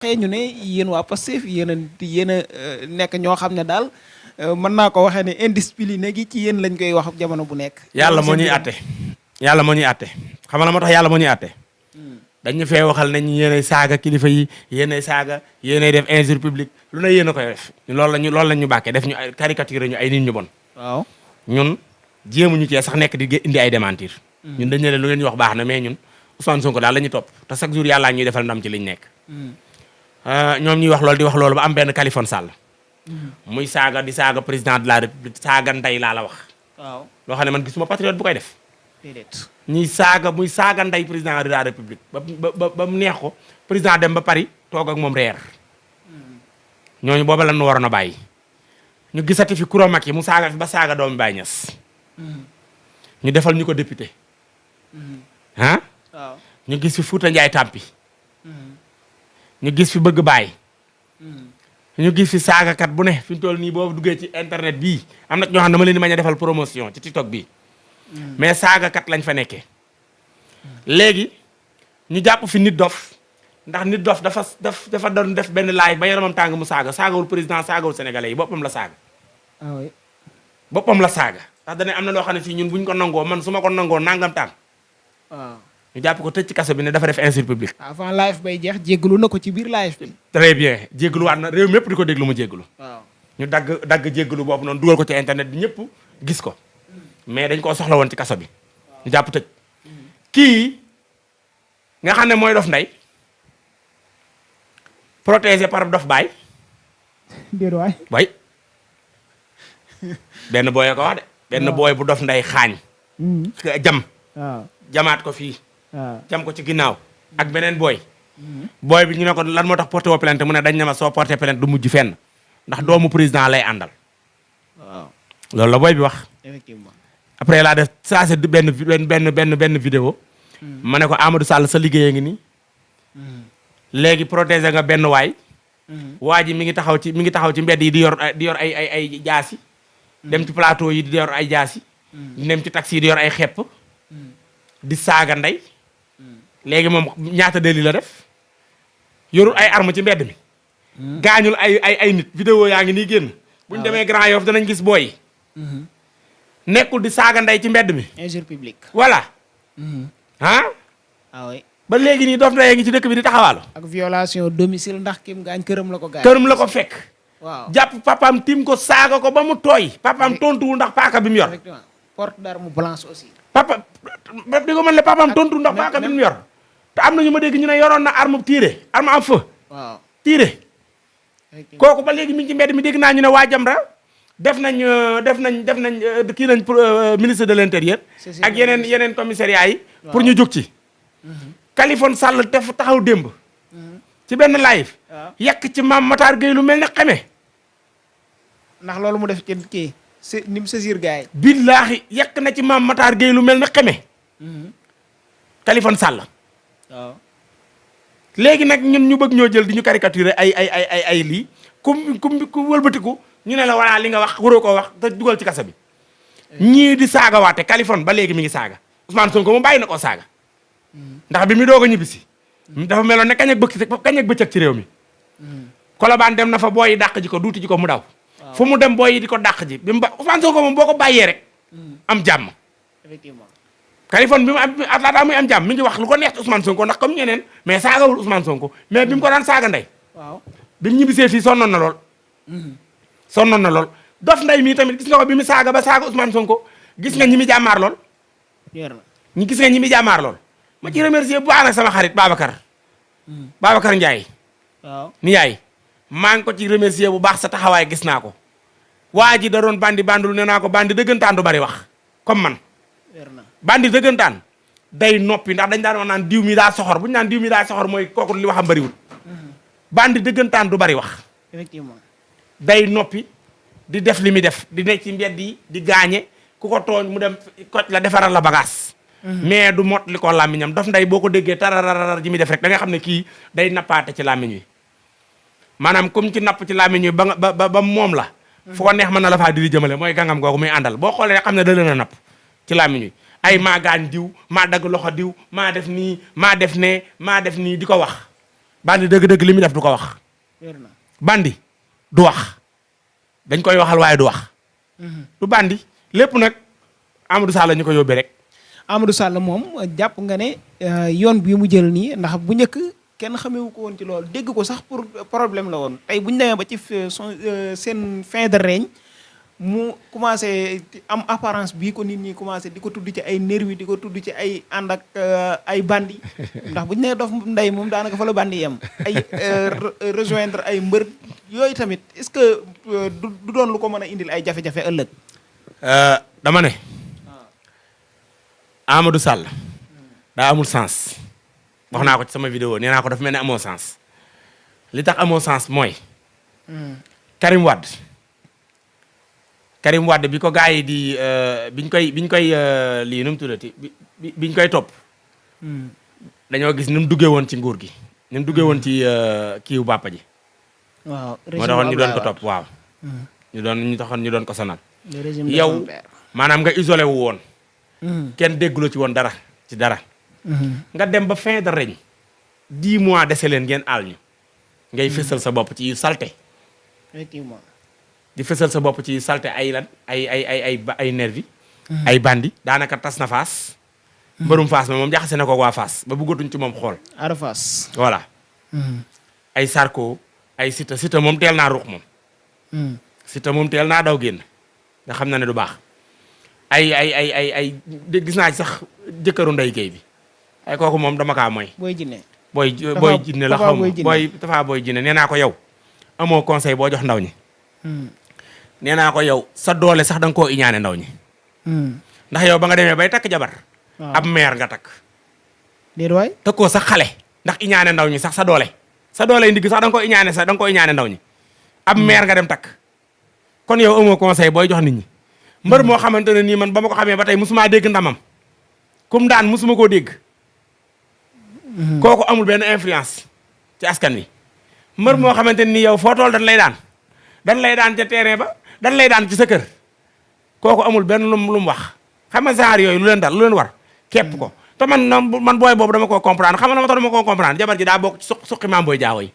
xëy ñu ne yéen waa Pastef yéen a nekk ñoo xam ne daal mën naa ko waxee ne indiscipliné gi ci yéen lañ koy wax jamono bu nekk. yàlla moo ñuy àtte yàlla moo ñuy àtte xam nga la moo tax yàlla moo ñuy àtte dañu fee waxal nañ yéenay saaga kilifa yi yéenay saaga yéenay def injure publique lu ne yéen a koy def loolu la ñu bàkkee def ñu ay caricature ñu ay nit ñu bon. waaw ñun jéemuñu cee sax nekk di indi ay démentir. ñun dañ ne leen lu ngeen ñu wax baax na mais ñun Ousmane Sonko daal la ñuy topp te chaque jour yàllaa ñuy defal ndam ci liñ nekk. ñoom ñuy wax loolu di wax loolu ba am benn Khaliphone Sall. muy saaga di saaga président de la république saaga ndey laa la wax. waaw loo xam ne man gisuma patriote bu koy def. déedéet. muy saaga ndey président de la république ba mu neex ko président dem ba Paris toog ak moom reer. ñooñu booba la ñu waroon a bàyyi. ñu gisati fi Koura Macky mu saaga fi ba saaga doomu Baye Niass. ñu defal ñu ko député. ah. waaw ñu gis fi Fouta Ndiaye Tampi. ñu gis fi bëgg baay. ñu gis fi saagakat bu ne fi mu toll nii boo duggee ci internet bii am na ñoo xam ne dama leen di mañ a defal promotion ci TikTok bii. mais saagakat lañ fa nekkee. léegi ñu jàpp fi nit dof ndax nit dof dafa doon def benn live ba yaramam tàng mu saagawul président saagawul sénégalais yi boppam la saaga. ah oui. boppam la saaga ndax dañu am na loo xam ne fii ñun buñ ko nangoo man su ma ko nangoo nangam tàng. waaw. ñu jàpp ko tëj ci kaso bi ne dafa def injure publique. avant live bay jeex jéggalu na ko ci biir live bi. très bien jéggaluwaat na réew mépp di ko déglu mu jéggalu. waaw. ñu dagg jéggalu boobu noonu dugal ko ci internet bi ñëpp gis ko mais dañ koo soxla woon ci kaso bi. ñu jàpp tëj. kii nga xam ne mooy dof ndey protégé par dof baay. déedéet waay. way benn booyee ko wax de. benn booy bu dof ndey xaañ. jam. waaw. jamaat ko fii. waaw. jam ko ci ginnaaw. ak beneen booy. booy bi ñu ne ko lan moo tax porté woo plainte mu ne dañ ne ma soo porté plainte du mujj fenn ndax doomu président lay àndal. waaw. loolu la booy bi wax. effectivement. après laa def saa si benn vidéo. ma ne ko Amadou Sall sa liggéey ngi nii. léegi protéger nga benn waay. waa ji mi ngi taxaw ci mbedd yi di yor ay jaasi. dem ci plateau yi di yor ay jaasi. dem ci taxi yi di yor ay xepp. di saaga ndey. léegi moom ñaata délit la def. yorul ay arme ci mbedd mi. gaañul ay nit. vidéo yaa ngi nii génn. bu ñu demee Grand Yoff danañ gis booy. nekkul di saaga ndey ci mbedd mi. injure publique. voilà. ah. ah oui. ba léegi nii dof ndey ngi ci dëkk bi di taxawaalu. ak violation domicile ndax kim gaañ këram la ko gaañ. këram la ko fekk. waaw. jàpp papaam tim ko saaga ko ba mu tooy. papaam tontuwul ndax paaka bi mu yor. effectivement porte d'arme blanche aussi. papa di ko mën le papaam tontuwul ndax paaka bi mu yor. te am na ñu ma dégg ñu ne yoroon na arme tiré arme en feu. waaw. tiré. kooku ba léegi mi ngi ci mbedd mi dégg naa ñu ne waa Jamra def nañ kii nañ ministre de l'intérieur. ak yeneen commissariat yi. pour ñu jóg ci. Khaliphone Sall def taxaw démb. ci benn live. yàq ci Mame Matar Gueye lu mel ne xeme. ndax loolu mu def ci kii ni mu saisir gars yi. billaahi yàq na ci Mame Matar Gueye lu mel ne xeme. Khaliphone Sall. waaw. léegi nag ñun ñu bëgg ñoo jël di ñu caricaturer ay lii ku wëlbatiku ñu ne la walla li nga wax waroo koo wax te dugal ci kasa bi. ñii di saaga waate Khaliphone ba léegi mi ngi saaga Ousmane Sonko mu bàyyi na koo saaga. ndax bi mu doog a ñibbisi. dafa meloon ne kañ ak bëccëg ci réew mi. Colobane dem na fa booy yi dàq ji ko duuti ji ko mu daw. fu mu dem booy yi di ko dàq ji bi mu ba Ousmane Sonko moom boo ko bàyyee rek. am jàmm. effectivement. Khaliphone bi mu am laata muy am jàmm mi ngi wax lu ko neex Ousmane Sonko ndax comme ñeneen mais saagawul Ousmane Sonko mais bi mu ko daan saaga ndey. waaw. bi mu ñibbisee fii sonnoon na lool. sonnoon na lool dof ndey mii tamit gis nga ko bi mu saaga ba saaga Ousmane Sonko gis nga ñi mi jàmmaar lool. ñi gis nga ñi mi jàmmaar lool. ma ci remercier bu baax nag sama xarit Babacar. Babacar Ndiaye. waaw. ni yaay maa ngi ko ci remercier bu baax sa taxawaay gis naa ko. waa ji da doon bandi bandul ne naa ko bandi dëggantaan du bari wax comme man. bandi dëggantaan day noppi ndax dañ daan wax naan diw mi daa soxor bu ñu naan diw mi daa soxor mooy kooku li waxam bariwul. bandi dëggantaan du bari wax. effectivement. day noppi di def li muy def di nekk ci mbedd yi di gaañe ku ko tooñ mu dem koj la defaral la bagage. mais du mot li ko làmmiñam daf nday boo ko déggee tarararar ji muy def rek da nga xam ne kii day nappaate ci làmmiñ wi. maanaam comme ci napp ci làmmiñ wi ba moom la. fu ko neex mën na la faa diri jëmale mooy gàngam googu muy àndal boo xoolee rek xam ne da leen a napp ci làmmiñ wi. ay maa gaañ diw maa dagg loxo diw maa def nii maa def nee maa def nii di ko wax bandi dëgg-dëgg li muy def du ko wax. wér na. bandi du wax dañ koy waxal waaye du wax. du bandi lépp nag Amadou Sall ñu ko yóbbee rek. Amadou Sall moom jàpp nga ne yoon bi mu jël nii ndax bu njëkk kenn xamewu ko woon ci loolu dégg ko sax pour problème la woon tey bu ñu demee ba ci seen fin de règne mu commencé am apparence bii ko nit ñi commencé di ko tudd ci ay nervi di ko tudd ci ay ànd ak ay bandi ndax bu ñu nee Dof Ndeye moom daanaka fa la bandi yem ay rejoindre ay mbër yooyu tamit est-ce que du doon lu ko mën a indil ay jafe-jafe ëllëg. dama ne. Amadou Sall daa amul sens wax naa ko ci sama vidéo nee naa ko dafa mel ne amoo sens li tax amoo sens mooy Karim Wade bi ko gars yi di biñ koy lii nu mu tuddati biñ koy topp dañoo gis ni mu duggee woon ci nguur gi ni mu duggee woon ci kiiwu bàppa ji waaw moo taxoon ñu doon ko topp waaw ñu taxoon ñu doon ko sonal yow maanaam nga isolé wu woon kenn dégguloo ci woon dara ci dara. nga dem ba fin de règne 10 mois dese leen ngeen aal ñu. ngay fësal sa bopp ci yu salte. effectivement. di fësal sa bopp ci yu salte ay lan ay nervi ay bandi daanaka tas na Fass. mbërum Fass moom jaxase na ko waa Fass ba bëggatuñ ci moom xool. Ada Fass. voilà. ay Sarko ay Siteu moom teel naa ruux moom. Siteu moom teel naa daw génn nga xam na ne du baax. ay gis naa ci sax jëkkëru Ndeye Gueye bi ay kooku moom dama kaa mooy. booy jinne booy jinne la xaw ma booy jinne nee naa ko yow amoo conseil boo jox ndaw ñi. nee naa ko yow sa doole sax da nga koo iñaane ndaw ñi. ndax yow ba nga demee bay takk jabar. ab meer nga takk. déedéet waay. takkoo sax xale ndax iñaane ndaw ñi sax sa doole. sa doole ndigg sax da nga koo iñaane sax da nga koo iñaane ndaw ñi. ab meer nga dem takk. kon yow amoo conseil booy jox nit ñi. mbër moo xamante ne nii man ba ma ko xamee ba tey musuma dégg ndamam kum daan musuma koo dégg. kooku amul benn influence ci askan wi. mbër moo xamante ne nii yow foo tool dañ lay daan ca terrain ba dañ lay daan ci sa kër. kooku amul benn lu mu wax xam nga genre yooyu lu leen war képp ko te man booy boobu dama koo comprendre xam nga ma tax dama koo comprendre jabar ji daa bokk ci suqi maam booy jaawo yi.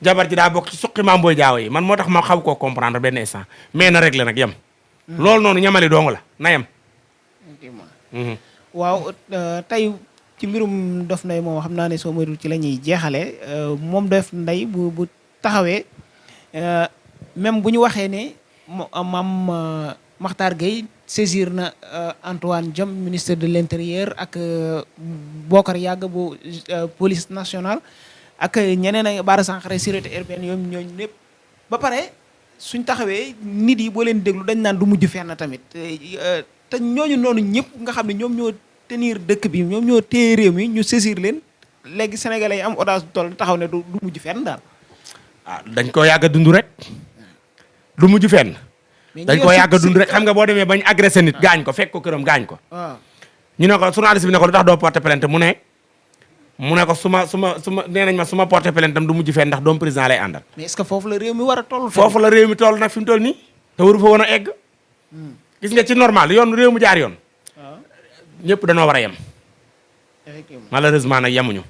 jabar ji daa bokk ci suqi maam booy jaawo yi man moo tax ma xaw koo comprendre benn instant mais na rek la nag yem. loolu noonu ñamali dong la na yem. waaw tey ci mbirum Dof Ndeye moom xam naa ne soo moytuwul ci la ñuy jeexale moom Dof Ndeye bu taxawee même bu ñu waxee ne maam Makhtar Gueye saisir na Antoine Diome ministre de l'intérieur ak Bokar Yàgg bu police nationale ak ñeneen ak Bara Sankaré sûreté urbaine ñooñu ñëpp ba pare. suñ taxawee nit yi boo leen déglu dañ naan du mujj fenn tamit te ñooñu noonu ñëpp nga xam ne ñoom ñoo tenir dëkk bi ñoom ñoo téye réew mi ñu saisir leen léegi sénégalais yi am audace toll taxaw ne du mujj fenn daal. dañ koo yàgg a dund rek du mujj fenn. dañ koo yàgg a dund rek xam nga boo demee bañ agressé nit gaañ ko fekk ko këram gaañ ko. ñu ne ko journaliste bi ne ko lu tax doo porter plainte mu ne ko su ma nee nañ ma su ma porté plainte tam du mujj fenn ndax doomu président lay àndal. mais est-ce que foofu la réew mi war a toll. foofu la réew mi toll nag fi mu toll nii. te waru fa woon a egg. gis nga ci normal yoon réew mu jaar yoon. ñëpp dañoo war a yem. effectivement malheureusement nag yemuñu.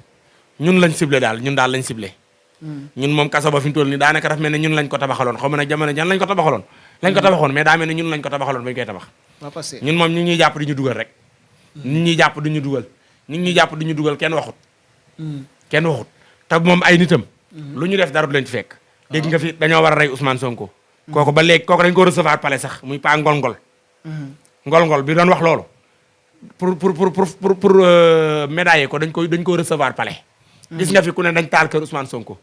ñun lañ ciblé daal ñun lañ ciblé. ñun moom kaso ba fi mu toll nii daanaka daf mel ne ñun lañ ko tabaxaloon xaw ma nag jamono jan lañ ko tabaxaloon. mais daa mel ne ñun lañ ko tabaxaloon bañ koy tabax. ñun moom ñu ngi ñuy jàpp di ñu dugal rek. ñu ngi ñuy jàpp di ñu dugal kenn waxut. kenn waxut te moom ay nitam. lu ñu def dara du leen ci fekk. dégg nga fi dañoo war a rey Ousmane Sonko. kooku ba léegi kooku dañ ko recevoir palais sax muy pas ngol-ngol. ngol-ngol bi doon wax loolu. pour médailler ko dañ ko recevoir palais. gis nga fi ku ne dañ taal kër Ousmane Sonko.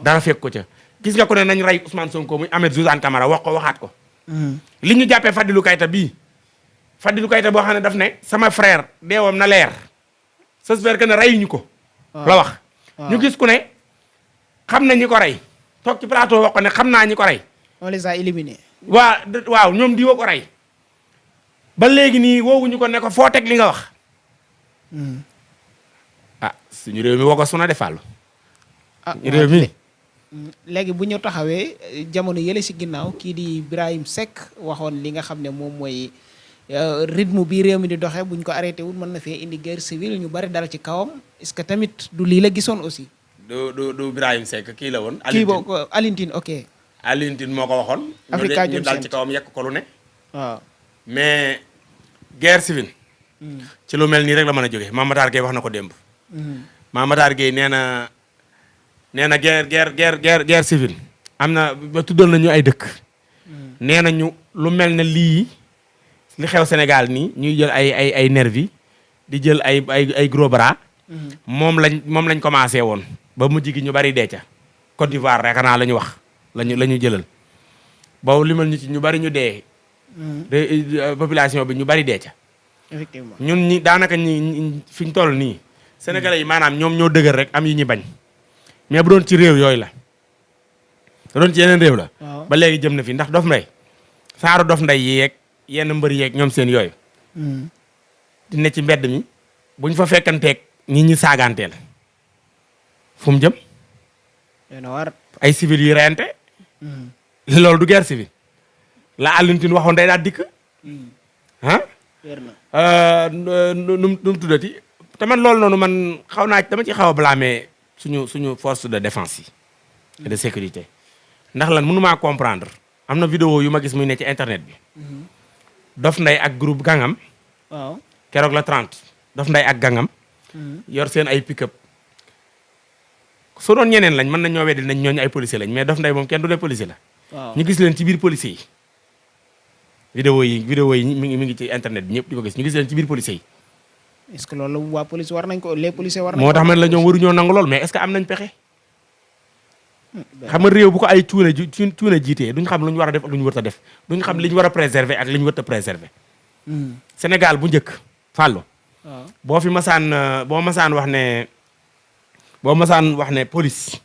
dara fekk ko ca. gis nga ku ne nañ rey Ousmane Sonko muy Ahmed Suzanne Camara wax ko waxaat ko. li ñu jàppee Fadilou Keita bii. Fadilou Keita boo xam ne daf ne sama frère deewam na leer. j'espère que ne reyuñu ko. la wax ñu gis ku ne xam na ñi ko rey toog ci plateau wax ko ne xam naa ñi ko rey. on les a éliminés. waaw ñoom di woo ko rey ba léegi nii woowuñu ko ne ko foo teg li nga wax. suñu réew mi woo ko suna defal. réew mi. léegi bu ñu taxawee jamono yële si ginnaaw kii di Birahim Seck waxoon li nga xam ne moom mooy rythme bi réew mi di doxee buñ ko arrêté wul mën na fee indi guerre civile ñu bari dara ci kawam est-ce que tamit du lii la gisoon aussi. du Birahim Seck kii la woon. kii boo ko Alintine ok. Alintine moo ko waxoon. Africa ñu dal ci kawam yekk ko lu ne. waaw mais guerre civile. ci lu mel nii rek la mën a jógee Mame Matar Gueye wax na ko démb. Mame Matar Gueye nee na guerre civile. am na ba tuddal nañu ay dëkk. nee nañu lu mel ne lii li xew Sénégal nii ñuy jël ay nervi di jël ay gros bras. moom lañ commencé woon ba mujj gi ñu bari dee ca Côte d'Ivoire rek naa la ñu wax la ñu jëlal boobu limal ñu ci ñu bari ñu dee. population bi ñu bari dee ca. effectivement ñun ñi daanaka ñi fi ñu toll nii. Sénégalais yi maanaam ñoom ñoo dëgër rek am yi ñu bañ mais bu doon ci réew yooyu la. bu doon ci yeneen réew la. ba léegi jëm na fi ndax dof nday saaru dof nday yeeg yenn mbër yeeg ñoom seen yooyu. di ne ci mbedd mi buñ fa fekkanteeg ñi saaganteel fu mu jëm. ay civil yu reyante. loolu du guerre civile. la Alioune waxoon day daal dikk. nu mu tuddati te man loolu noonu man dama ci xaw a blâmer suñu force de défense yi. et de sécurité. ndax lan mënumaa comprendre am na vidéo yu ma gis muy ne ci internet bi. Dof Ndeye ak groupe gangam. waaw keroog la 30 Dof Ndeye ak gangam. yor seen ay pick-up. su doon ñeneen lañ mën nañoo weddi nañ ñooñu ay policier lañ mais Dof Ndeye moom kenn du ne policier la. waaw ñu gis leen ci biir policier yi. vidéo yi mi ngi ci internet bi ñëpp di ko gis ñu gis leen ci biir policier yi. est-ce que loolu waa police war nañ ko les policiers war nañ ko. moo tax man la ñoom waruñoo nangu lool mais est-ce que am nañ pexe. xam nga réew bu ko ay cuune jiitee duñ xam lu ñu war a def ak lu ñu wër a def duñ xam li ñu war a préserver ak li ñu wër a préserver. Sénégal bu njëkk Fallou. waaw boo masaan wax ne police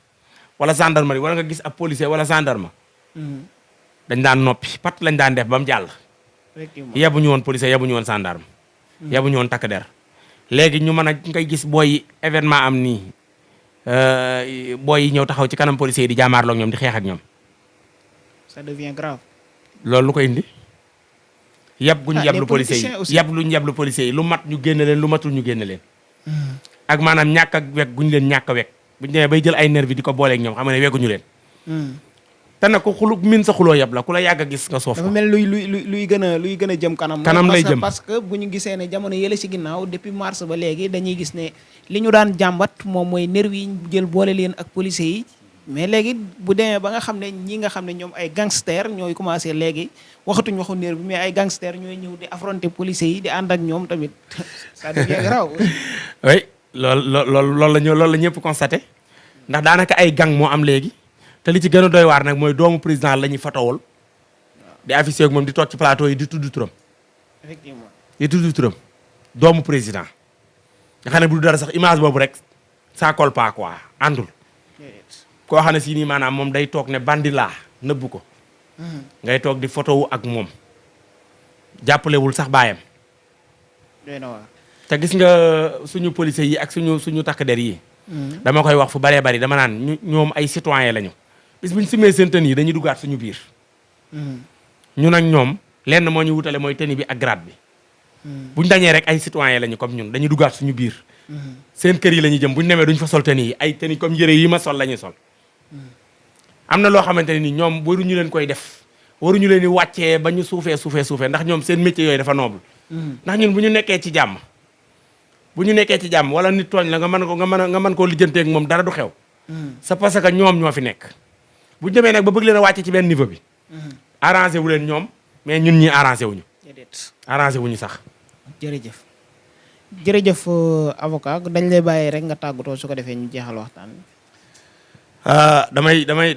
wala gendarmerie wala nga gis ab policier wala gendarme. dañ daan noppi pat lañ daan def ba mu jàll. effectivement yebuñu woon policier yebuñu woon gendarme. yebuñu woon takk der. léegi ñu mën a ngay gis booy événement am nii. booy yi ñëw taxaw ci kanam policier yi di jaamaarloog ñoom di xeex ak ñoom. ça devient grave. loolu lu ko indi. yab guñ yablu les policier politiciens aussi. yi yab luñ yablu policier yi lu mat ñu génne leen lu matul ñu génne leen. ak maanaam ñàkk ak wekk guñ leen ñàkk a wekk buñ demee bay jël ay nervi di ko booleeg ñoom xam nga ne wekkuñu leen. te nag ku min sa xuloo yab la ku la yàgg a gis nga soof dafa ko. mel luy gën a jëm kanam. Kanam lay jëm. parce que bu ñu gisee ne jamono yële ci ginnaaw depuis mars ba léegi dañuy gis ne li ñu daan jàmbat moom mooy nervi yi ñu jël boole leen ak policiers yi. mais léegi bu demee ba nga xam ne ñi nga xam ne ñoom ay gangster ñooy commencé léegi waxatuñ waxu nervi mais ay gangster ñooy ñëw di affronter policiers yi di ànd ak ñoom tamit ça devient grave. oui loolu la ñëpp constaté ndax daanaka ay gang moo am léegi. te li ci gën a doy waar nag mooy doomu président la ñuy fatawol di affiché ak moom di toog ci plateau yi di tudd turam. effectivement di tudd turam doomu président. nga xam ne bu du dara sax image boobu rek ça colle pas quoi àndul. koo xam ne si nii maanaam moom day toog ne bandi laa nëbbu ko. ngay toog di photo wu ak moom. jàppalewul sax baayam. doy na waar. te gis nga suñu policiers yi ak suñu takk der yi. dama koy wax fu baree bari dama naan ñoom ay citoyen lañu. bis bu ñu simee seen tenue yi dañuy duggaat suñu biir. ñun ak ñoom lenn moo ñu wutale mooy tenue bi ak grade bi. buñ dañee rek ay citoyen lañu comme ñun dañuy duggaat suñu biir. seen kër yi la ñuy jëm buñ demee duñ fa sol tenue yi ay tenue comme yëre yi ma sol la ñuy sol. am na loo xamante ne ni ñoom waruñu leen koy def waruñu leen di wàccee ba ñu suufee ndax ñoom seen métier yooyu dafa noble. ndax ñun bu ñu nekkee ci jàmm. wala nit tooñ la nga mën koo lijjanteeg moom dara du xew. c'est parce que ñoom ñoo fi nekk. bu ñu demee nag ba bëgg leen a wàcce ci benn niveau bi. arrangé wu leen ñoom mais ñun ñi arrangé wuñu. arrangé wuñu sax. jërëjëf avocat dañ lay bàyyi rek nga tàggatoo su ko defee ñu jeexal waxtaan. damay